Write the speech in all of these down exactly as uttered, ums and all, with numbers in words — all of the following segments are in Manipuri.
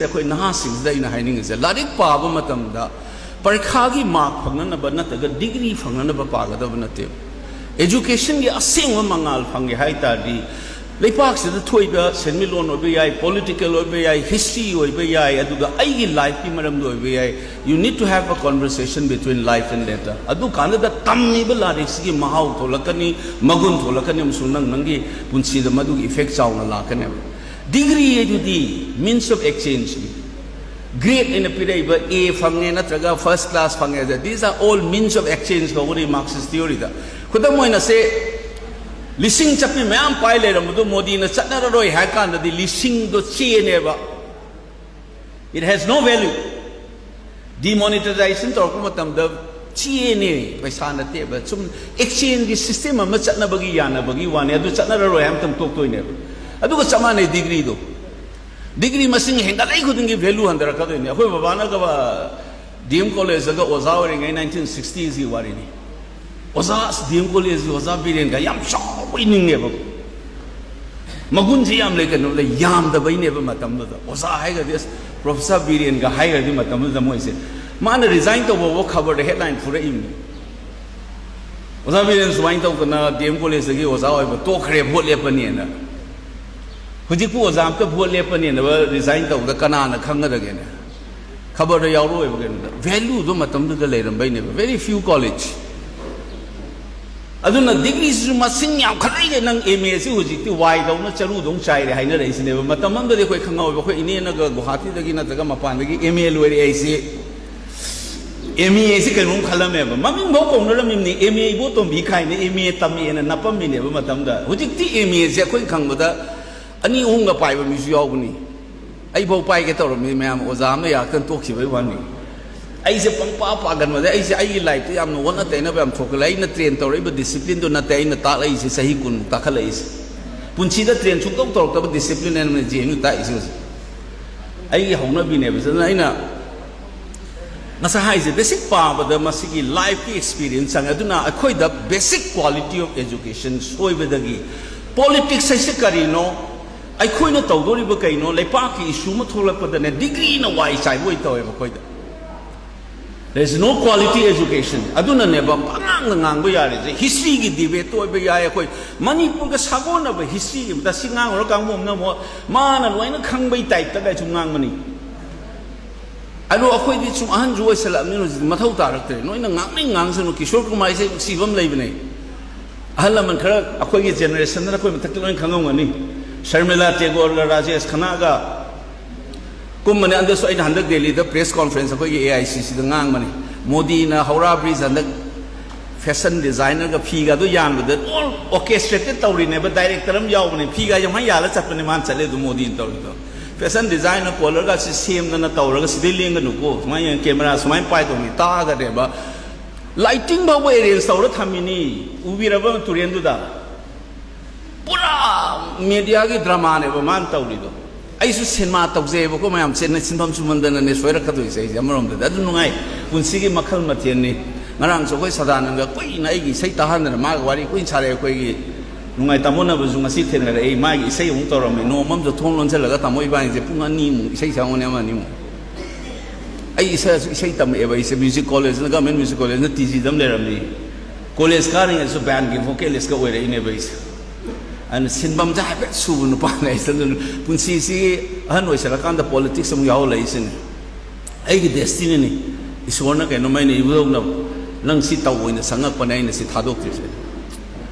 ꯑꯩꯈꯣꯏ ꯅꯍꯥꯁꯤꯡꯁꯤꯗ ꯑꯩꯅ ꯍꯥꯏꯅꯤꯡꯉꯤꯁꯦ, ꯂꯥꯏꯔꯤꯛ ꯄꯥꯕ ꯃꯇꯝꯗ ꯄꯔꯤꯈꯥꯒꯤ ꯃꯥꯔꯛ ꯐꯪꯅꯅꯕ ꯅꯠꯇ꯭ꯔꯒ ꯗꯤꯒ꯭ꯔꯤ ꯐꯪꯅꯅꯕ ꯄꯥꯒꯗꯕ ꯅꯠꯇꯦ꯫ ꯑꯦꯖꯨꯀꯦꯁꯟꯒꯤ ꯑꯁꯦꯡꯕ ꯃꯉꯥꯜ ꯐꯪꯒꯦ ꯍꯥꯏ ꯇꯥꯔꯗꯤ, ꯂꯩꯄꯥꯛꯁꯤꯗ ꯊꯣꯛꯏꯕ ꯁꯦꯟꯃꯤꯠꯂꯣꯟ ꯑꯣꯏꯕ ꯌꯥꯏ, ꯄꯣꯂꯤꯇꯤꯀꯦꯜ ꯑꯣꯏꯕ ꯌꯥꯏ, ꯍꯤꯁꯇ꯭ꯔꯤ ꯑꯣꯏꯕ ꯌꯥꯏ, ꯑꯗꯨꯒ ꯑꯩꯒꯤ ꯂꯥꯏꯐꯀꯤ ꯃꯔꯝꯗ ꯑꯣꯏꯕ ꯌꯥꯏ, you need to have a conversation between life and letter. ꯑꯗꯨ ꯀꯥꯟꯗꯨꯗ ꯇꯝꯃꯤꯕ ꯂꯥꯏꯔꯤꯛꯁꯤꯒꯤ ꯃꯍꯥꯎ ꯊꯣꯛꯂꯛꯀꯅꯤ, ꯃꯒꯨꯟ ꯊꯣꯛꯂꯛꯀꯅꯤ, ꯑꯃꯁꯨꯡ ꯅꯪ ꯅꯪꯒꯤ ꯄꯨꯟꯁꯤꯗ ꯃꯗꯨꯒꯤ ꯏꯐꯦꯛ ꯆꯥꯎꯅ ꯂꯥꯛꯀꯅꯦꯕ꯫ ꯗꯤꯒ꯭ꯔꯤ ꯑꯗꯨꯗꯤ means of exchange ꯅꯤ꯫ ꯒ꯭ꯔꯦꯗ ꯑꯩꯅ ꯄꯤꯔꯛꯏꯕ ꯑꯦ ꯐꯪꯉꯦ ꯅꯠꯇ꯭ꯔꯒ ꯐꯥꯔꯁ ꯀ꯭ꯂꯥꯁ ꯐꯪꯉꯦ, these are all means of exchange ꯀꯧꯒꯅꯤ ꯃꯥꯔꯛꯁꯤꯁ ꯊꯤꯑꯣꯔꯤꯗ꯫ ꯈꯨꯗꯝ ꯑꯣꯏꯅ ꯁꯦ, ꯂꯤꯁꯤꯡ ꯆꯠꯄꯤ ꯃꯌꯥꯝ ꯄꯥꯏ ꯂꯩꯔꯝꯕꯗꯣ ꯃꯣꯗꯤꯅ ꯆꯠꯅꯔꯔꯣꯏ ꯍꯥꯏ ꯀꯥꯟꯗꯗꯤ ꯂꯤꯁꯤꯡꯗꯣ ꯆꯦꯅꯦꯕ꯫ It has no value. Demonetisation ꯇꯧꯔꯛꯄ ꯃꯇꯝꯗ ꯆꯦꯅꯦ, ꯄꯩꯁꯥ ꯅꯠꯇꯦꯕ꯫ ꯁꯨꯝ ꯑꯦꯛꯁꯆꯦꯟꯖꯀꯤ ꯁꯤꯁꯇꯦꯝ ꯑꯃ ꯆꯠꯅꯕꯒꯤ ꯌꯥꯅꯕꯒꯤ ꯋꯥꯅꯤ, ꯑꯗꯨ ꯆꯠꯅꯔꯔꯣꯏ ꯍꯥꯏꯕ ꯃꯇꯝ ꯇꯣꯛꯇꯣꯏꯅꯦꯕ꯫ ꯑꯗꯨꯒ ꯆꯞ ꯃꯥꯟꯅꯩ ꯗꯤꯒ꯭ꯔꯤꯗꯣ꯫ ꯗꯤꯒ꯭ꯔꯤ ꯃꯁꯤꯡ ꯍꯦꯟꯒꯠꯂꯛꯏ ꯈꯨꯗꯤꯡꯒꯤ ꯚꯦꯂꯨ ꯍꯟꯊꯔꯛꯀꯗꯣꯏꯅꯦ꯫ ꯑꯩꯈꯣꯏ ꯕꯕꯥꯅꯒ ꯗꯤ ꯑꯦꯝ ꯀꯣꯂꯦꯖꯇꯒ ꯑꯣꯖꯥ ꯑꯣꯏꯔꯤꯉꯩ ꯅꯥꯏꯟꯇꯤꯟ ꯁꯤꯛꯁꯇꯤꯁꯀꯤ ꯋꯥꯔꯤꯅꯤ꯫ ꯑꯣꯖꯥ, ꯑꯁ, ꯗꯤ ꯑꯦꯝ ꯀꯣꯂꯦꯖꯀꯤ ꯑꯣꯖꯥ ꯕꯤꯔꯦꯟꯒ ꯌꯥꯝ ꯆꯥꯎꯕ ꯏꯅꯤꯡꯉꯦꯕ꯫ ꯃꯒꯨꯟꯁꯦ ꯌꯥꯝ ꯂꯩ, ꯀꯩꯅꯣ ꯂꯩ, ꯌꯥꯝꯗꯕꯩꯅꯦꯕ ꯃꯇꯝꯗꯨꯗ꯫ ꯑꯣꯖꯥ ꯍꯥꯏꯒ꯭ꯔꯗꯤ, ꯑꯁ, ꯄ꯭ꯔꯣꯐꯦꯁꯔ ꯕꯤꯔꯦꯟꯒ ꯍꯥꯏꯒ꯭ꯔꯗꯤ ꯃꯇꯝꯗꯨꯗ ꯃꯣꯏꯁꯦ꯫ ꯃꯥꯅ ꯔꯤꯖꯥꯏꯟ ꯇꯧꯕ ꯐꯥꯎꯕ ꯈꯕꯔꯗ ꯍꯦꯗꯂꯥꯏꯟ ꯐꯨꯔꯛꯏꯕꯅꯤ꯫ ꯑꯣꯖꯥ ꯕꯤꯔꯦꯟ ꯁꯨꯃꯥꯏꯅ ꯇꯧꯗꯅ ꯗꯤ ꯑꯦꯝ ꯀꯣꯂꯦꯖꯇꯒꯤ ꯑꯣꯖꯥ ꯑꯣꯏꯕ ꯇꯣꯛꯈ꯭ꯔꯦ, ꯚꯣꯠ ꯂꯦꯞꯄꯅꯦꯅ꯫ ꯍꯧꯖꯤꯛꯄꯨ ꯑꯣꯖꯥ ꯑꯝꯇ ꯚꯣꯠ ꯂꯦꯞꯄꯅꯦꯅ ꯔꯤꯖꯥꯏꯟ ꯇꯧꯕꯗ ꯀꯅꯥꯅ ꯈꯪꯒꯗꯒꯦꯅꯦ? ꯈꯕꯔꯗ ꯌꯥꯎꯔꯛꯑꯣꯏꯕ ꯀꯩꯅꯣꯗ꯫ ꯚꯦꯂꯨꯗꯣ ꯃꯇꯝꯗꯨꯗ ꯂꯩꯔꯝꯕꯩꯅꯦꯕ꯫ Very few college꯫ ꯑꯗꯨꯅ ꯗꯤꯒ꯭ꯔꯤꯁꯤꯁꯨ ꯃꯁꯤꯡ ꯌꯥꯝꯈꯠꯂꯛꯏꯒꯦ꯫ ꯅꯪ ꯑꯦꯝ ꯑꯦꯁꯤ ꯍꯧꯖꯤꯛꯇꯤ ꯋꯥꯏꯗꯧꯅ ꯆꯔꯨꯗꯧꯅ ꯆꯥꯏꯔꯦ ꯍꯥꯏꯅꯔꯛꯏꯁꯤꯅꯦꯕ꯫ ꯃꯇꯝ ꯑꯃꯗꯗꯤ ꯑꯩꯈꯣꯏ ꯈꯪꯍꯧꯋꯦꯕ, ꯑꯩꯈꯣꯏ ꯏꯅꯦꯅꯒ ꯒꯨꯍꯥꯇꯤꯗꯒꯤ ꯅꯠꯇ꯭ꯔꯒ ꯃꯄꯥꯟꯗꯒꯤ ꯑꯦꯝ ꯑꯦ ꯂꯣꯏꯔꯛꯑꯦ ꯑꯩꯁꯦ, ꯑꯦꯝ ꯑꯦ ꯑꯩꯁꯦ ꯀꯩꯅꯣꯝ ꯈꯜꯂꯝꯃꯦꯕ꯫ ꯃꯃꯤꯡꯐꯥꯎ ꯀꯧꯅꯔꯝꯃꯤꯕꯅꯤ, ꯑꯦꯝ ꯑꯦ ꯏꯕꯣꯇꯣꯝꯕꯤ ꯀꯥꯏꯅ ꯑꯦꯝ ꯑꯦ ꯇꯝꯃꯦꯅ ꯅꯞꯄꯝꯃꯤꯅꯦꯕ ꯃꯇꯝꯗ꯫ ꯍꯧꯖꯤꯛꯇꯤ ꯑꯦꯝ ꯑꯦꯁꯦ ꯑꯩꯈꯣꯏ ꯈꯪꯕꯗ ꯑꯅꯤ ꯑꯍꯨꯝꯒ ꯄꯥꯏꯕ ꯃꯤꯁꯨ ꯌꯥꯎꯕꯅꯤ꯫ ꯑꯩꯐꯥꯎ ꯄꯥꯏꯒꯦ ꯇꯧꯔꯝꯃꯤ ꯃꯌꯥꯝ, ꯑꯣꯖꯥ ꯑꯃꯅ ꯌꯥꯔꯛꯇꯅ ꯇꯣꯛꯈꯤꯕꯩ ꯋꯥꯅꯤ꯫ ꯑꯩꯁꯦ ꯄꯪꯄꯥ ꯄꯥꯒꯟꯕꯗ ꯑꯩꯁꯦ ꯑꯩꯒꯤ ꯂꯥꯏꯐꯇ ꯌꯥꯝꯅ ꯑꯣꯟꯅ ꯇꯩꯅꯕ ꯌꯥꯝ ꯊꯣꯛꯀꯜꯂꯦ꯫ ꯑꯩꯅ ꯇ꯭ꯔꯦꯟ ꯇꯧꯔꯛꯏꯕ ꯗꯤꯁꯤꯄ꯭ꯂꯤꯟꯗꯨ ꯅꯠꯇꯦ ꯑꯩꯅ ꯇꯥꯛꯂꯛꯏꯁꯦ ꯆꯍꯤ ꯀꯨꯟꯃꯨꯛ ꯇꯥꯛꯈꯠꯂꯛꯏꯁꯦ꯫ ꯄꯨꯟꯁꯤꯗ ꯇ꯭ꯔꯦꯟ ꯁꯨꯡꯇꯧ ꯇꯧꯔꯛꯇꯕ ꯗꯤꯁꯤꯄ꯭ꯂꯤꯟ ꯑꯃꯅ ꯖꯤ ꯑꯦꯝ ꯌꯨ ꯇꯥꯛꯏꯁꯦ ꯍꯧꯖꯤꯛ꯫ ꯑꯩꯒꯤ ꯍꯧꯅꯕꯤꯅꯦꯕ꯫ ꯑꯗꯨꯅ ꯑꯩꯅ ꯉꯁꯥꯏ ꯍꯥꯏꯁꯦ, ꯕꯦꯁꯤꯛ ꯄꯥꯕꯗ ꯃꯁꯤꯒꯤ ꯂꯥꯏꯐꯀꯤ ꯑꯦꯛꯁꯄꯤꯔꯤꯌꯦꯟꯁ ꯆꯪꯉꯦ꯫ ꯑꯗꯨꯅ ꯑꯩꯈꯣꯏꯗ basic quality of education ꯁꯣꯏꯕꯗꯒꯤ ꯄꯣꯂꯤꯇꯤꯛꯁ ꯍꯥꯏꯁꯦ ꯀꯔꯤꯅꯣ, ꯑꯩꯈꯣꯏꯅ ꯇꯧꯗꯣꯔꯤꯕ ꯀꯩꯅꯣ? ꯂꯩꯄꯥꯛꯀꯤ ꯏꯁꯨ ꯑꯃ ꯊꯣꯛꯂꯛꯄꯗꯅꯦ, ꯗꯤꯒ꯭ꯔꯤꯅ ꯋꯥꯏ ꯆꯥꯏꯕ ꯑꯣꯏ ꯇꯧꯋꯦꯕ ꯑꯩꯈꯣꯏꯗ꯫ There is no quality education. ꯑꯗꯨꯅꯅꯦꯕ ꯄꯉꯥꯡꯗ ꯉꯥꯡꯕ ꯌꯥꯔꯤꯁꯦ꯫ ꯍꯤꯁꯇ꯭ꯔꯤꯒꯤ ꯗꯤꯕꯦꯠꯇ ꯑꯣꯏꯕ ꯌꯥꯏ꯫ ꯑꯩꯈꯣꯏ ꯃꯅꯤꯄꯨꯔꯒ ꯁꯥꯒꯣꯟꯅꯕ ꯍꯤꯁꯇ꯭ꯔꯤ ꯑꯃꯗ ꯁꯤ ꯉꯥꯡꯉꯨꯔ ꯀꯥꯡꯕꯨ ꯑꯃꯅ ꯑꯃꯨꯛ ꯃꯥꯅ ꯂꯣꯏꯅ ꯈꯪꯕꯩ ꯇꯥꯏꯞꯇ ꯀꯥꯏꯁꯨ ꯉꯥꯡꯕꯅꯤ꯫ ꯑꯗꯣ ꯑꯩꯈꯣꯏꯗꯤ ꯁꯨꯝ ꯑꯍꯟꯁꯨ ꯑꯣꯏꯁꯜꯂꯛꯑꯕꯅꯤꯅ ꯍꯧꯖꯤꯛꯇꯤ ꯃꯊꯧ ꯇꯥꯔꯛꯇ꯭ꯔꯦ꯫ ꯅꯣꯏꯅ ꯉꯥꯡꯅꯤꯡ ꯉꯥꯡꯁꯅꯨ꯫ ꯀꯤꯁꯣꯔ ꯀꯨꯃꯥꯔ ꯏꯁꯩ ꯅꯨꯡꯁꯤꯕ ꯑꯃ ꯂꯩꯕꯅꯦ꯫ ꯑꯍꯜ ꯂꯃꯟ ꯈꯔ ꯑꯩꯈꯣꯏꯒꯤ ꯖꯦꯅꯦꯔꯦꯁꯟꯗꯅ ꯑꯩꯈꯣꯏ ꯃꯊꯛꯇ ꯂꯣꯏꯅ ꯈꯪꯉꯝꯒꯅꯤ꯫ ꯁꯔꯃꯤꯂꯥ ꯇꯦꯒꯣꯔꯒ ꯔꯥꯖꯦꯁ ꯈꯅꯥꯒ ꯀꯨꯝꯕꯅꯦ꯫ ꯑꯗꯨꯁꯨ ꯑꯩꯅ ꯍꯟꯗꯛ ꯗꯦꯜꯂꯤꯗ ꯄ꯭ꯔꯦꯁ ꯀꯣꯟꯐ꯭ꯔꯦꯟꯁ ꯑꯩꯈꯣꯏꯒꯤ ꯑꯦ ꯑꯥꯏ ꯁꯤ ꯁꯤꯗ ꯉꯥꯡꯕꯅꯤ꯫ ꯃꯣꯗꯤꯅ ꯍꯧꯔꯥ ꯕ꯭ꯔꯤꯖ ꯍꯟꯗꯛ ꯐꯦꯁꯟ ꯗꯤꯖꯥꯏꯅꯔꯒ ꯐꯤꯒ ꯑꯗꯨ ꯌꯥꯟꯕꯗ ꯑꯣꯜ ꯑꯣꯔꯀꯦꯁꯇ꯭ꯔꯦꯇꯦꯠ ꯇꯧꯔꯤꯅꯦꯕ꯫ ꯗꯥꯏꯔꯦꯛꯇꯔ ꯑꯃ ꯌꯥꯎꯕꯅꯦ, ꯐꯤꯒ ꯌꯥꯝ ꯌꯥꯜꯂ ꯆꯠꯄꯅꯦ ꯃꯥꯅ ꯆꯠꯂꯦ꯫ ꯑꯗꯨ ꯃꯣꯗꯤꯅ ꯇꯧꯔꯤꯗꯣ ꯐꯦꯁꯟ ꯗꯤꯖꯥꯏꯟꯅ ꯀꯣꯂꯔꯒ ꯁꯤ ꯁꯦꯝꯗꯅ ꯇꯧꯔꯒ ꯁꯤꯗꯩ ꯂꯦꯡꯒꯅꯨꯀꯣ, ꯁꯨꯃꯥꯏꯅ ꯌꯦꯡ, ꯀꯦꯃꯦꯔꯥ ꯁꯨꯃꯥꯏꯅ ꯄꯥꯏꯗꯧꯅꯤ ꯇꯥꯒꯅꯦꯕ꯫ ꯂꯥꯏꯇꯤꯡ ꯐꯥꯎꯕ ꯑꯦꯔꯦꯟꯖ ꯇꯧꯔ ꯊꯝꯃꯤꯅꯤ꯫ ꯎꯕꯤꯔꯕ ꯇꯨꯔꯦꯟꯗꯨꯗ? ꯄꯨꯔꯥ ꯃꯦꯗꯤꯌꯥꯒꯤ ꯗ꯭ꯔꯃꯥꯅꯦꯕ ꯃꯥꯅ ꯇꯧꯔꯤꯗꯣ꯫ ꯑꯩꯁꯨ ꯁꯤꯅꯦꯃꯥ ꯇꯧꯖꯩꯑꯕꯀꯣ, ꯃꯌꯥꯝ ꯆꯦꯟꯅ ꯁꯤꯟꯐꯝ ꯁꯨꯃꯟꯗꯅꯅꯦ ꯁꯣꯏꯔꯛꯀꯗꯣꯏꯁꯦ ꯑꯩꯁꯦ꯫ ꯑꯃꯔꯣꯝꯗꯗꯤ ꯑꯗꯨ ꯅꯨꯡꯉꯥꯏ꯫ ꯄꯨꯟꯁꯤꯒꯤ ꯃꯈꯜ ꯃꯊꯦꯜꯅꯤ꯫ ꯉꯔꯥꯡꯁꯨ ꯑꯩꯈꯣꯏ ꯁꯗꯥꯅꯟꯗꯒ ꯀꯨꯏꯅ ꯑꯩꯒꯤ ꯏꯁꯩ ꯇꯥꯍꯟꯗꯅ ꯃꯥꯒ ꯋꯥꯔꯤ ꯀꯨꯏꯅ ꯁꯥꯔꯦ꯫ ꯑꯩꯈꯣꯏꯒꯤ ꯅꯨꯡꯉꯥꯏ ꯇꯥꯃꯣꯟꯅꯕꯁꯨ ꯉꯁꯤ ꯊꯦꯡꯅꯔꯛꯏ꯫ ꯃꯥꯒꯤ ꯏꯁꯩ ꯑꯃꯨꯛ ꯇꯧꯔꯝꯃꯤ꯫ ꯅꯣꯡꯃ ꯑꯃꯁꯨ ꯊꯣꯡ ꯂꯣꯟꯁꯤꯜꯂꯒ ꯇꯥꯃꯣ ꯏꯕꯥꯅꯤꯁꯦ ꯄꯨꯡ ꯑꯅꯤꯃꯨꯛ ꯏꯁꯩ ꯁꯛꯑꯝꯒꯅꯤ, ꯑꯃ ꯑꯅꯤꯃꯨꯛ꯫ ꯑꯩ ꯏꯁꯩꯁꯨ ꯏꯁꯩ ꯇꯝꯃꯛꯑꯦꯕ ꯑꯩꯁꯦ꯫ ꯃ꯭ꯌꯨꯖꯤꯛ ꯀꯣꯂꯦꯖꯅ, ꯒꯚꯔꯟꯃꯦꯟ ꯃ꯭ꯌꯨꯖꯤꯛ ꯀꯣꯂꯦꯖꯅ ꯇꯤ ꯖꯤꯗ ꯑꯃ ꯂꯩꯔꯝꯃꯤ꯫ ꯀꯣꯂꯦꯖ ꯀꯥꯔꯤꯉꯩꯗꯁꯨ ꯕꯦꯟꯒꯤ ꯚꯣꯀꯦꯂꯤꯁꯀ ꯑꯣꯏꯔꯛꯏꯅꯦꯕ ꯑꯩꯁꯦ꯫ ꯑꯗꯨꯅ ꯁꯤꯟꯐꯝꯁꯦ ꯍꯥꯏꯐꯦꯠ ꯁꯨꯕ ꯅꯨꯄꯥꯅꯦ ꯑꯩꯁꯦ꯫ ꯑꯗꯨꯅ ꯄꯨꯟꯁꯤꯁꯤ ꯑꯍꯟ ꯑꯣꯏꯁꯜꯂꯀꯥꯟꯗ ꯄꯣꯂꯤꯇꯤꯛꯁ ꯑꯃꯨꯛ ꯌꯥꯎꯍꯜꯂꯛꯏꯁꯤꯅꯦ꯫ ꯑꯩꯒꯤ ꯗꯦꯁꯇꯤꯅꯤꯅꯤ꯫ ꯏꯁꯣꯔꯅ ꯀꯩꯅꯣꯝꯃ ꯑꯩꯅ ꯏꯕꯨꯗꯧꯅ ꯅꯪ ꯁꯤ ꯇꯧꯑꯣꯅ ꯆꯪꯉꯛꯄꯅꯦ ꯑꯩꯅ ꯁꯤ ꯊꯥꯗꯣꯛꯇ꯭ꯔꯤꯁꯦ꯫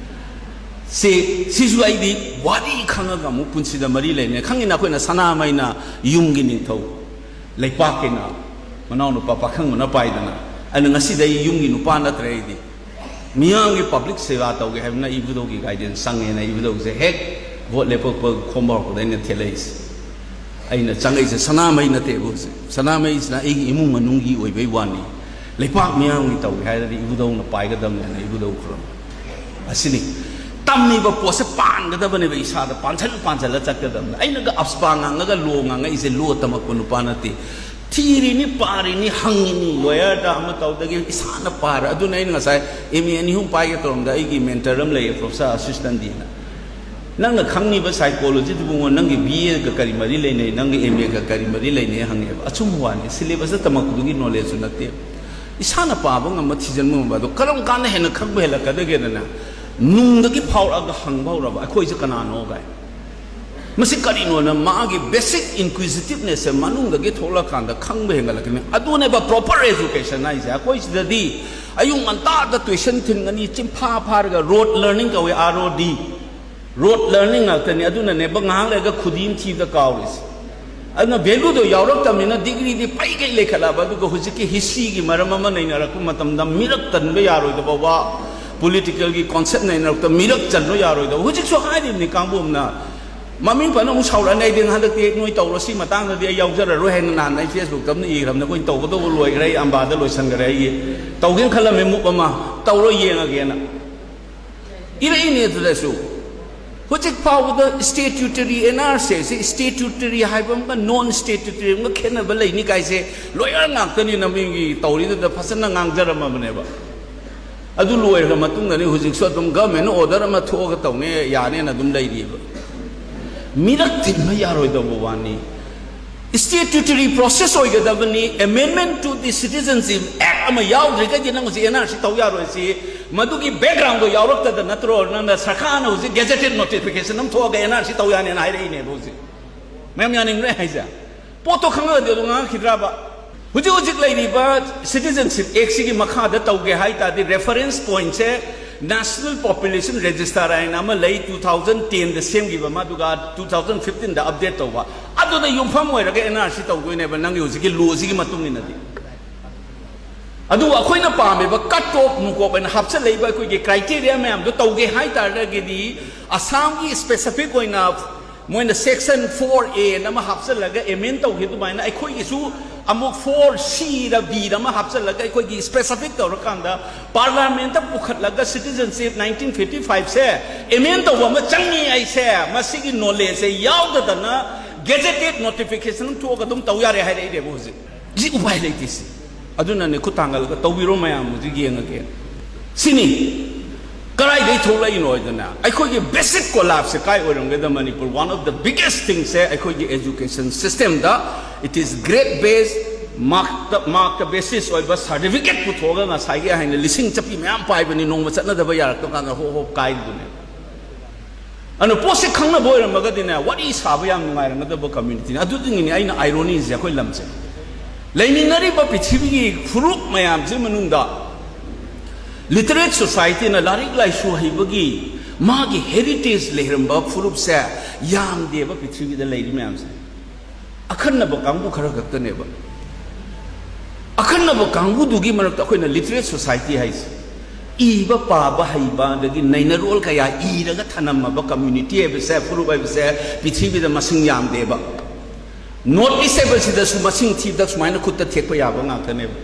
ꯁꯤ, ꯁꯤꯁꯨ ꯑꯩꯗꯤ ꯋꯥꯔꯤ ꯈꯪꯉꯒ ꯑꯃꯨꯛ ꯄꯨꯟꯁꯤꯗ ꯃꯔꯤ ꯂꯩꯅꯩ꯫ ꯈꯪꯉꯤꯅ ꯑꯩꯈꯣꯏꯅ ꯁꯅꯥꯃꯍꯤꯅ ꯌꯨꯝꯒꯤ ꯅꯤꯡꯊꯧ, ꯂꯩꯄꯥꯛꯀꯤꯅ ꯃꯅꯥꯎꯅꯨꯄꯥ ꯄꯥꯈꯪꯕꯅ ꯄꯥꯏꯗꯅ꯫ ꯑꯗꯨꯅ ꯉꯁꯤꯗꯤ ꯑꯩ ꯌꯨꯝꯒꯤ ꯅꯨꯄꯥ ꯅꯠꯇ꯭ꯔꯦ꯫ ꯑꯩꯗꯤ ꯃꯤꯌꯥꯝꯒꯤ ꯄꯕ꯭ꯂꯤꯛ ꯁꯦꯕꯥ ꯇꯧꯒꯦ ꯍꯥꯏꯕꯅ ꯏꯕꯨꯗꯧꯒꯤ ꯒꯥꯏꯗꯦꯟꯁ ꯆꯪꯉꯦꯅ ꯏꯕꯨꯗꯧꯁꯦ ꯍꯦꯛ ꯚꯣꯠ ꯂꯦꯞꯄꯛꯄ ꯈꯣꯝꯕ ꯍꯧꯔꯛꯄꯗ ꯑꯩꯅ ꯊꯦꯠꯂꯛꯏꯁꯦ꯫ ꯑꯩꯅ ꯆꯪꯉꯛꯏꯁꯦ ꯁꯅꯥꯃꯍꯤ ꯅꯠꯇꯦꯕ ꯍꯧꯖꯤꯛ꯫ ꯁꯅꯥꯃꯍꯤꯁꯤꯅ ꯑꯩꯒꯤ ꯏꯃꯨꯡ ꯃꯅꯨꯡꯒꯤ ꯑꯣꯏꯕꯩ ꯋꯥꯅꯤ꯫ ꯂꯩꯄꯥꯛ ꯃꯤꯌꯥꯝꯒꯤ ꯇꯧꯒꯦ ꯍꯥꯏꯔꯗꯤ ꯏꯕꯨꯗꯧꯅ ꯄꯥꯏꯒꯗꯕꯅꯦꯅ ꯏꯕꯨꯗꯧ ꯈꯨꯔꯨꯝꯃꯤ꯫ ꯑꯁꯤꯅꯤ꯫ ꯇꯝꯃꯤꯕ ꯄꯣꯠꯁꯦ ꯄꯥꯟꯒꯗꯕꯅꯦꯕ ꯏꯁꯥꯗ꯫ ꯄꯥꯟꯁꯜ ꯄꯥꯟꯁꯜꯂ ꯆꯠꯀꯗꯕꯅꯦ꯫ ꯑꯩꯅꯒ ꯑꯞꯁꯄꯥ ꯉꯥꯡꯉꯒ ꯂꯣ ꯉꯥꯡꯉꯛꯏꯁꯦ ꯂꯣ ꯇꯝꯃꯛꯄ ꯅꯨꯄꯥ ꯅꯠꯇꯦ꯫ ꯊꯤꯔꯤꯅꯤ, ꯄꯥꯔꯤꯅꯤ, ꯍꯪꯉꯤꯅꯤ, ꯂꯣꯌꯔꯗ ꯑꯃ ꯇꯧꯗꯒꯤ ꯏꯁꯥꯅ ꯄꯥꯔ꯫ ꯑꯗꯨꯅ ꯑꯩꯅ ꯉꯁꯥꯏ ꯑꯦꯝ ꯑꯦ ꯑꯅꯤ ꯑꯍꯨꯝ ꯄꯥꯏꯒꯦ ꯇꯧꯔꯝꯗ ꯑꯩꯒꯤ ꯃꯦꯟꯇꯔ ꯑꯃ ꯂꯩꯌꯦ, ꯄ꯭ꯔꯣꯐꯦꯁꯔ ꯑꯁꯤꯁꯇꯟ ꯗꯤꯅ꯫ ꯅꯪꯅ ꯈꯪꯉꯤꯕ psychology ꯗꯨꯕꯨ ꯅꯪꯒꯤ B A ꯒ ꯀꯔꯤ ꯃꯔꯤ ꯂꯩꯅꯩ, ꯅꯪꯒꯤ M A ꯒ ꯀꯔꯤ ꯃꯔꯤ ꯂꯩꯅꯩ ꯍꯪꯉꯦꯕ꯫ ꯑꯆꯨꯝꯕ ꯋꯥꯅꯤ, syllabus ꯇ ꯇꯝꯃꯛꯄꯗꯨꯒꯤ knowledge ꯁꯨ ꯅꯠꯇꯦ꯫ ꯏꯁꯥꯅ ꯄꯥꯕ ꯉꯝꯕ, ꯊꯤꯖꯤꯟꯕ ꯉꯝꯕ ꯑꯗꯣ ꯀꯔꯝ ꯀꯥꯟꯗ ꯍꯦꯟꯅ ꯈꯪꯕ ꯍꯦꯜꯂꯛꯀꯗꯒꯦꯗꯅ ꯅꯨꯡꯗꯒꯤ ꯐꯥꯎꯔꯛꯑꯒ ꯍꯪꯕ ꯍꯧꯔꯕ, "ꯑꯩꯈꯣꯏꯁꯦ ꯀꯅꯥꯅꯣ?" ꯀꯥꯏ꯫ ꯃꯁꯤ ꯀꯔꯤꯅꯣꯅ ꯃꯥꯒꯤ basic inquisitiveness ꯁꯦ ꯃꯅꯨꯡꯗꯒꯤ ꯊꯣꯛꯂꯛꯀꯥꯟꯗ ꯈꯪꯕ ꯍꯦꯟꯒꯠꯂꯛꯀꯅꯤ꯫ ꯑꯗꯨꯅꯦꯕ proper education ꯍꯥꯏꯁꯦ꯫ ꯑꯩꯈꯣꯏ ꯁꯤꯗꯗꯤ ꯑꯌꯨꯛ ꯉꯟꯇꯥꯗ tuition ꯊꯤꯟꯒꯅꯤ, ꯆꯤꯟꯐꯥ ꯐꯥꯔꯒ road learning ꯀꯧꯋꯦ, R O D꯫ Road learning ꯉꯥꯛꯇꯅꯤ꯫ ꯑꯗꯨꯅꯅꯦꯕ ꯉꯥꯏꯍꯥꯛ ꯂꯩꯔꯒ ꯈꯨꯗꯤ ꯑꯃ ꯊꯤꯕꯗ ꯀꯥꯎꯔꯤꯁꯦ꯫ ꯑꯗꯨꯅ value ꯗꯣ ꯌꯥꯎꯔꯛꯇꯕꯅꯤꯅ degree ꯗꯤ ꯄꯩꯒꯩ ꯂꯩꯈꯠꯂꯛꯑꯕ꯫ ꯑꯗꯨꯒ ꯍꯧꯖꯤꯛꯀꯤ history ꯒꯤ ꯃꯔꯝ ꯑꯃ ꯅꯩꯅꯔꯛꯄ ꯃꯇꯝꯗ ꯃꯤꯔꯛ ꯇꯟꯕ ꯌꯥꯔꯣꯏꯗꯕ ꯋꯥ, political ꯒꯤ concept ꯅꯩꯅꯔꯛꯄꯗ ꯃꯤꯔꯛ ꯆꯟꯕ ꯌꯥꯔꯣꯏꯗꯕ꯫ ꯍꯧꯖꯤꯛꯁꯨ ꯍꯥꯏꯔꯤꯕꯅꯤ ꯀꯥꯡꯕꯨ ꯑꯃꯅ꯫ ꯃꯃꯤꯡ ꯐꯅ ꯑꯃꯨꯛ ꯁꯥꯎꯔꯛꯑꯅꯤ, "ꯑꯩꯗꯤ ꯍꯟꯗꯛꯇꯤ ꯅꯣꯏ ꯇꯧꯔꯣ, ꯁꯤ ꯃꯇꯥꯡꯗꯗꯤ ꯑꯩ ꯌꯥꯎꯖꯔꯔꯣꯏ" ꯍꯥꯏꯅ ꯅꯍꯥꯟ ꯑꯩ Facebook ꯇ ꯑꯃꯅ ꯏꯈ꯭ꯔꯕꯅꯤ꯫ ꯑꯩꯈꯣꯏꯅ ꯇꯧꯒꯗꯧꯕ ꯂꯣꯏꯈ꯭ꯔꯦ, ꯑꯩ ꯑꯝꯕꯥꯗ ꯂꯣꯏꯁꯟꯈ꯭ꯔꯦ, ꯑꯩꯒꯤ ꯇꯧꯒꯦꯅ ꯈꯜꯂꯝꯃꯤ move ꯑꯃ, ꯇꯧꯔ ꯌꯦꯡꯉꯒꯦꯅ꯫ ꯏꯔꯛꯏꯅꯦ ꯑꯗꯨꯗꯁꯨ꯫ ꯍꯧꯖꯤꯛ ꯐꯥꯎꯕꯗ statutory N R C ꯁꯦ statutory ꯍꯥꯏꯕ ꯑꯃꯒ non statutory ꯑꯃꯒ ꯈꯦꯠꯅꯕ ꯂꯩꯅꯤ ꯀꯥꯏꯁꯦ lawyer ꯉꯥꯛꯇꯅꯤꯅ ꯃꯤꯒꯤ ꯇꯧꯔꯤꯗꯨꯗ ꯐꯖꯅ ꯉꯥꯡꯖꯔꯝꯃꯕꯅꯦꯕ꯫ ꯑꯗꯨ ꯂꯣꯏꯔꯕ ꯃꯇꯨꯡꯗꯅꯤ ꯍꯧꯖꯤꯛꯁꯨ ꯑꯗꯨꯝ government order ꯑꯃ ꯊꯣꯛꯑꯒ ꯇꯧꯅꯤ ꯌꯥꯅꯦꯅ ꯑꯗꯨꯝ ꯂꯩꯔꯤꯕ꯫ ꯃꯤꯔꯛ ꯊꯤꯟꯕ ꯌꯥꯔꯣꯏꯗꯧꯕ ꯋꯥꯅꯤ꯫ Statutory process ꯑꯣꯏꯒꯗꯕꯅꯤ꯫ Amendment to the Citizenship Act ꯑꯃ ꯌꯥꯎꯗ꯭ꯔꯤꯒꯗꯤ ꯅꯪ ꯍꯧꯖꯤꯛ N R C ꯇꯧ ꯌꯥꯔꯣꯏ꯫ ꯁꯤ ꯃꯗꯨꯒꯤ background ꯗꯣ ꯌꯥꯎꯔꯛꯇꯗ ꯅꯠꯇ꯭ꯔꯣ ꯅꯪꯅ ꯁꯔꯀꯥꯔꯅ ꯍꯧꯖꯤꯛ gazetted notification ꯑꯃ ꯊꯣꯛꯑꯒ N R C ꯇꯧ ꯌꯥꯅꯦꯅ ꯍꯥꯏꯔꯛꯏꯅꯦꯕ ꯍꯧꯖꯤꯛ꯫ ꯃꯌꯥꯝ ꯌꯥꯅꯤꯡꯕ꯭ꯔꯥ ꯍꯥꯏꯁꯦ? ꯄꯣꯠꯇꯣ ꯈꯪꯉꯒꯗꯤ ꯑꯗꯨ ꯉꯥꯡꯉꯛꯈꯤꯗ꯭ꯔꯕ? ꯍꯧꯖꯤꯛ ꯍꯧꯖꯤꯛ ꯂꯩꯔꯤꯕ Citizenship Act ꯁꯤꯒꯤ ꯃꯈꯥꯗ ꯇꯧꯒꯦ ꯍꯥꯏ ꯇꯥꯔꯗꯤ reference point ꯁꯦ National Population Register ꯍꯥꯏꯅ ꯑꯃ ꯂꯩ, two thousand ten ꯗ ꯁꯦꯝꯈꯤꯕ ꯑꯃ, ꯑꯗꯨꯒ two thousand fifteen ꯗ update ꯇꯧꯕ꯫ ꯑꯗꯨꯗ ꯌꯨꯝꯐꯝ ꯑꯣꯏꯔꯒ N R C ꯇꯧꯗꯣꯏꯅꯦꯕ ꯅꯪꯒꯤ ꯍꯧꯖꯤꯛꯀꯤ law ꯁꯤꯒꯤ ꯃꯇꯨꯡ ꯏꯟꯅꯗꯤ꯫ ꯑꯗꯨꯕꯨ ꯑꯩꯈꯣꯏꯅ ꯄꯥꯝꯃꯤꯕ cut off ꯅꯨꯡꯀꯣꯞ ꯍꯥꯏꯅ ꯍꯥꯞꯆꯜꯂꯛꯏꯕ ꯑꯩꯈꯣꯏꯒꯤ criteria ꯃꯌꯥꯝꯗꯣ ꯇꯧꯒꯦ ꯍꯥꯏ ꯇꯥꯔꯒꯗꯤ ꯑꯁꯥꯝꯒꯤ specific ꯑꯣꯏꯅ ꯃꯣꯏꯅ section four A ꯑꯃ ꯍꯥꯞꯆꯜꯂꯒ amend ꯇꯧꯈꯤ ꯑꯗꯨꯃꯥꯏꯅ ꯑꯩꯈꯣꯏꯒꯤꯁꯨ ꯑꯃꯨꯛ four C ꯔ B ꯔ ꯑꯃ ꯍꯥꯞꯆꯜꯂꯒ ꯑꯩꯈꯣꯏꯒꯤ specific ꯇꯧꯔꯀꯥꯟꯗ parliament ꯇ ꯄꯨꯈꯠꯂꯒ citizenship nineteen fifty five ꯁꯦ amend ꯇꯧꯕ ꯑꯃ ꯆꯪꯉꯤ ꯍꯥꯏꯁꯦ ꯃꯁꯤꯒꯤ knowledge ꯁꯦ ꯌꯥꯎꯗꯗꯅ gazetted notification ꯑꯃ ꯊꯣꯛꯑꯒ ꯑꯗꯨꯝ ꯇꯧ ꯌꯥꯔꯦ ꯍꯥꯏꯔꯛꯏꯅꯦꯕ ꯍꯧꯖꯤꯛ꯫ ꯁꯤ ꯎꯄꯥꯏ ꯂꯩꯇꯦ ꯁꯤ꯫ ꯑꯗꯨꯅꯅꯦ ꯈꯨꯠ ꯊꯥꯡꯒꯠꯂꯒ ꯇꯧꯕꯤꯔꯣ ꯃꯌꯥꯝ ꯍꯧꯖꯤꯛ ꯌꯦꯡꯉꯒꯦ꯫ ꯁꯤꯅꯤ꯫ ꯀꯗꯥꯏꯗꯒꯤ ꯊꯣꯛꯂꯛꯏꯅꯣ ꯍꯥꯏꯗꯅ, ꯑꯩꯈꯣꯏꯒꯤ basic collapse ꯁꯦ ꯀꯥꯏ ꯑꯣꯏꯔꯝꯒꯦꯗ? Manipur, one of the biggest thing ꯁꯦ ꯑꯩꯈꯣꯏꯒꯤ education system the, it is grade based, mark ꯇ, mark ꯇ basis ꯑꯣꯏꯕ certificate ꯄꯨꯊꯣꯛꯑꯒ ꯉꯁꯥꯏꯒꯤ ꯍꯥꯏꯅ ꯂꯤꯁꯤꯡ ꯆꯠꯄꯤ ꯃꯌꯥꯝ ꯄꯥꯏꯕꯅꯤ, ꯅꯣꯡꯃ ꯆꯠꯅꯗꯕ ꯌꯥꯔꯛꯇꯕ ꯀꯥꯟꯗ ꯍꯣꯞ ꯍꯣꯞ ꯀꯥꯏꯔꯤꯗꯨꯅꯦ꯫ ꯑꯗꯨꯅ ꯄꯣꯠꯁꯦ ꯈꯪꯅꯕ ꯑꯣꯏꯔꯝꯃꯒꯗꯤꯅꯦ, ꯋꯥꯔꯤ ꯁꯥꯕ ꯌꯥꯝ ꯅꯨꯡꯉꯥꯏꯔꯝꯒꯗꯕ community ꯅꯤ꯫ ꯑꯗꯨꯗꯨꯒꯤꯅꯤ ꯑꯩꯅ irony ꯁꯦ ꯑꯩꯈꯣꯏ ꯂꯝꯁꯦ, ꯂꯩꯃꯤꯟꯅꯔꯤꯕ ꯄ꯭ꯔꯤꯊꯤꯕꯤꯒꯤ ꯐꯨꯔꯨꯞ ꯃꯌꯥꯝꯁꯤ ꯃꯅꯨꯡꯗ literate society ꯅ, ꯂꯥꯏꯔꯤꯛ ꯂꯥꯏꯁꯨ ꯍꯩꯕꯒꯤ ꯃꯥꯒꯤ heritage ꯂꯩꯔꯝꯕ ꯐꯨꯔꯨꯞꯁꯦ ꯌꯥꯝꯗꯦꯕ ꯄ꯭ꯔꯤꯊꯤꯕꯤꯗ ꯂꯩꯔꯤ ꯃꯌꯥꯝꯁꯦ꯫ ꯑꯈꯟꯅꯕ ꯀꯥꯡꯕꯨ ꯈꯔ ꯈꯛꯇꯅꯦꯕ꯫ ꯑꯈꯟꯅꯕ ꯀꯥꯡꯕꯨꯗꯨꯒꯤ ꯃꯔꯛꯇ ꯑꯩꯈꯣꯏꯅ literate society ꯍꯥꯏꯁꯦ, ꯏꯕ ꯄꯥꯕ ꯍꯩꯕ, ꯑꯗꯒꯤ ꯅꯩꯅꯔꯣꯜ ꯀꯌꯥ ꯏꯔꯒ ꯊꯅꯝꯃꯕ community ꯍꯥꯏꯕꯁꯦ, ꯐꯨꯔꯨꯞ ꯍꯥꯏꯕꯁꯦ ꯄ꯭ꯔꯤꯊꯤꯕꯤꯗ ꯃꯁꯤꯡ ꯌꯥꯝꯗꯦꯕ꯫ North East ꯍꯥꯏꯕꯁꯤꯗꯁꯨ ꯃꯁꯤꯡ ꯊꯤꯕꯗ ꯁꯨꯃꯥꯏꯅ ꯈꯨꯠꯇ ꯊꯦꯛꯄ ꯌꯥꯕ ꯉꯥꯛꯇꯅꯦꯕ꯫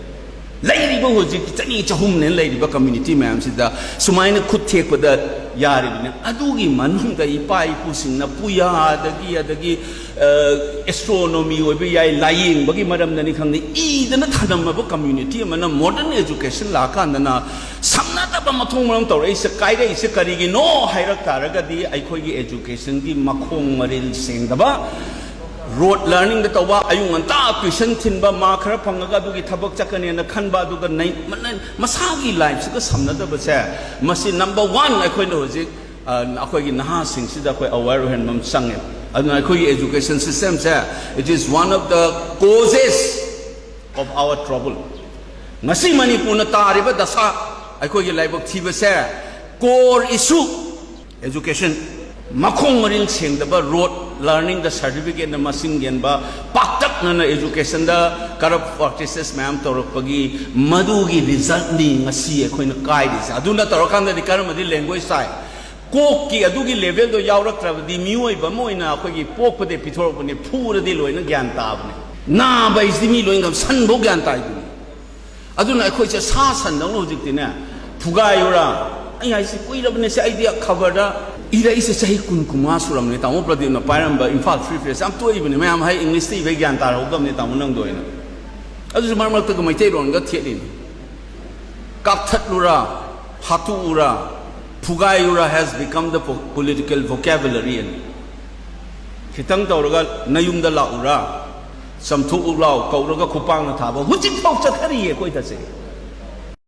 ꯂꯩꯔꯤꯕ ꯍꯧꯖꯤꯛ ꯆꯅꯤ ꯆꯍꯨꯝꯅꯦꯅ ꯂꯩꯔꯤꯕ community ꯃꯌꯥꯝꯁꯤꯗ ꯁꯨꯃꯥꯏꯅ ꯈꯨꯠ ꯊꯦꯛꯄꯗ ꯌꯥꯔꯤꯕꯅꯤ꯫ ꯑꯗꯨꯒꯤ ꯃꯅꯨꯡꯗ ꯏꯄꯥ ꯏꯄꯨꯁꯤꯡꯅ ꯄꯨꯌꯥꯗꯒꯤ, ꯑꯗꯒꯤ ꯑꯦꯁꯇ꯭ꯔꯣꯅꯣꯃꯤ ꯑꯣꯏꯕ ꯌꯥꯏ, ꯂꯥꯏꯌꯦꯡꯕꯒꯤ ꯃꯔꯝꯗꯅꯤ ꯈꯪꯗꯦ, ꯏꯗꯅ ꯊꯅꯝꯃꯕ community ꯑꯃꯅ modern education ꯂꯥꯛꯑꯀꯥꯟꯗꯅ ꯁꯝꯅꯗꯕ ꯃꯊꯣꯡ ꯃꯔꯝ ꯇꯧꯔꯛꯏꯁꯦ, ꯀꯥꯏꯔꯛꯏꯁꯦ ꯀꯔꯤꯒꯤꯅꯣ ꯍꯥꯏꯔꯛ ꯇꯥꯔꯒꯗꯤ, ꯑꯩꯈꯣꯏꯒꯤ education ꯒꯤ ꯃꯈꯣꯡ ꯃꯔꯤꯜ ꯁꯦꯡꯗꯕ, rote learning ꯗ ꯇꯧꯕ, ꯑꯌꯨꯛ ꯉꯟꯇꯥ tuition ꯊꯤꯟꯕ, mark ꯈꯔ ꯐꯪꯉꯒ ꯑꯗꯨꯒꯤ ꯊꯕꯛ ꯆꯠꯀꯅꯦꯅ ꯈꯟꯕ, ꯑꯗꯨꯒ ꯅꯩ-, ꯃꯅ-, ꯃꯁꯥꯒꯤ life ꯁꯤꯒ ꯁꯝꯅꯗꯕꯁꯦ, ꯃꯁꯤ number one ꯑꯩꯈꯣꯏꯅ ꯍꯧꯖꯤꯛ, ꯑ, ꯑꯩꯈꯣꯏꯒꯤ ꯅꯍꯥꯁꯤꯡꯁꯤꯗ ꯑꯩꯈꯣꯏ aware ꯑꯣꯏꯍꯟꯕ ꯑꯃ ꯆꯪꯉꯦ꯫ ꯑꯗꯨꯅ ꯑꯩꯈꯣꯏꯒꯤ education system say, it is one of the causes of our trouble꯫ ꯉꯁꯤ ꯃꯅꯤꯄꯨꯔꯅ ꯇꯥꯔꯤꯕ ꯗꯁꯥ, ꯑꯩꯈꯣꯏꯒꯤ ꯂꯥꯏꯕꯛ ꯊꯤꯕꯁꯦ, core issue education꯫ ꯃꯈꯣꯡ ꯃꯔꯤꯜ ꯁꯦꯡꯗꯕ, rote learning ꯗ certificate ꯅ ꯃꯁꯤꯡ ꯌꯦꯟꯕ, ꯄꯥꯛꯇꯛꯅꯅ education ꯗ corrupt practices ꯃꯌꯥꯝ ꯇꯧꯔꯛꯄꯒꯤ ꯃꯗꯨꯒꯤ result ꯅꯤ ꯉꯁꯤ ꯑꯩꯈꯣꯏꯅ ꯀꯥꯏꯔꯤꯁꯦ꯫ ꯑꯗꯨꯅ ꯇꯧꯔꯀꯥꯟꯗꯗꯤ ꯀꯔꯝꯕꯗꯤ language ꯇꯥꯏ? ꯀꯣꯛꯀꯤ ꯑꯗꯨꯒꯤ level ꯗꯣ ꯌꯥꯎꯔꯛꯇ꯭ꯔꯕꯗꯤ ꯃꯤꯑꯣꯏꯕ ꯑꯃ ꯑꯣꯏꯅ ꯑꯩꯈꯣꯏꯒꯤ ꯄꯣꯛꯄꯗꯒꯤ ꯄꯤꯊꯣꯔꯛꯄꯅꯤ, ꯐꯨꯔꯗꯤ ꯂꯣꯏꯅ ꯒ꯭ꯌꯥꯟ ꯇꯥꯕꯅꯤ꯫ ꯅꯥꯕ ꯍꯥꯏꯁꯤꯗꯤ ꯃꯤ ꯂꯣꯏꯅ ꯁꯟꯐꯧ ꯒ꯭ꯌꯥꯟ ꯇꯥꯏꯗꯨꯅꯤ꯫ ꯑꯗꯨꯅ ꯑꯩꯈꯣꯏꯁꯦ ꯁꯥ ꯁꯟꯗꯧꯅ ꯍꯧꯖꯤꯛꯇꯤꯅꯦ, ꯊꯨꯒꯥꯏꯔꯨꯔꯥ? ꯑꯩ ꯍꯥꯏꯁꯤ ꯀꯨꯏꯔꯕꯅꯦ ꯁꯦ, ꯑꯩꯗꯤ ꯈꯕꯔꯗ ꯏꯔꯛꯏꯁꯦ ꯆꯍꯤ ꯀꯨꯟ ꯀꯨꯟꯃꯉꯥ ꯁꯨꯔꯝꯅꯦ꯫ ꯇꯥꯃꯣ ꯄ꯭ꯔꯗꯤꯞꯅ ꯄꯥꯏꯔꯝꯕ ꯏꯝꯐꯥꯜ Free Press ꯌꯥꯝ ꯇꯣꯛꯏꯕꯅꯦ꯫ ꯃꯌꯥꯝ ꯍꯥꯏ, English ꯇ ꯏꯕꯩ ꯒ꯭ꯌꯥꯟ ꯇꯥꯔꯍꯧꯗꯕꯅꯦ ꯇꯥꯃꯣ ꯅꯪꯗꯣ ꯑꯩꯅ꯫ ꯑꯗꯨꯁꯨ ꯃꯔꯛ ꯃꯔꯛꯇꯒ ꯃꯩꯇꯩꯂꯣꯟꯒ ꯊꯦꯠꯂꯤꯅꯤ꯫ ꯀꯥꯞꯊꯠꯂꯨꯔꯥ, ꯍꯥꯠꯇꯣꯛꯎꯔꯥ, ꯊꯨꯒꯥꯏꯔꯨꯔꯥ has become the po- political vocabulary. ꯈꯤꯇꯪ ꯇꯧꯔꯒ ꯅꯌꯨꯝꯗ ꯂꯥꯛꯎꯔꯥ, ꯆꯝꯊꯣꯛꯎ ꯂꯥꯎ ꯀꯧꯔꯒ ꯈꯨꯄꯥꯛꯅ ꯊꯥꯕ ꯍꯧꯖꯤꯛꯐꯥꯎ ꯆꯠꯊꯔꯤꯌꯦ ꯑꯩꯈꯣꯏꯗꯁꯦ꯫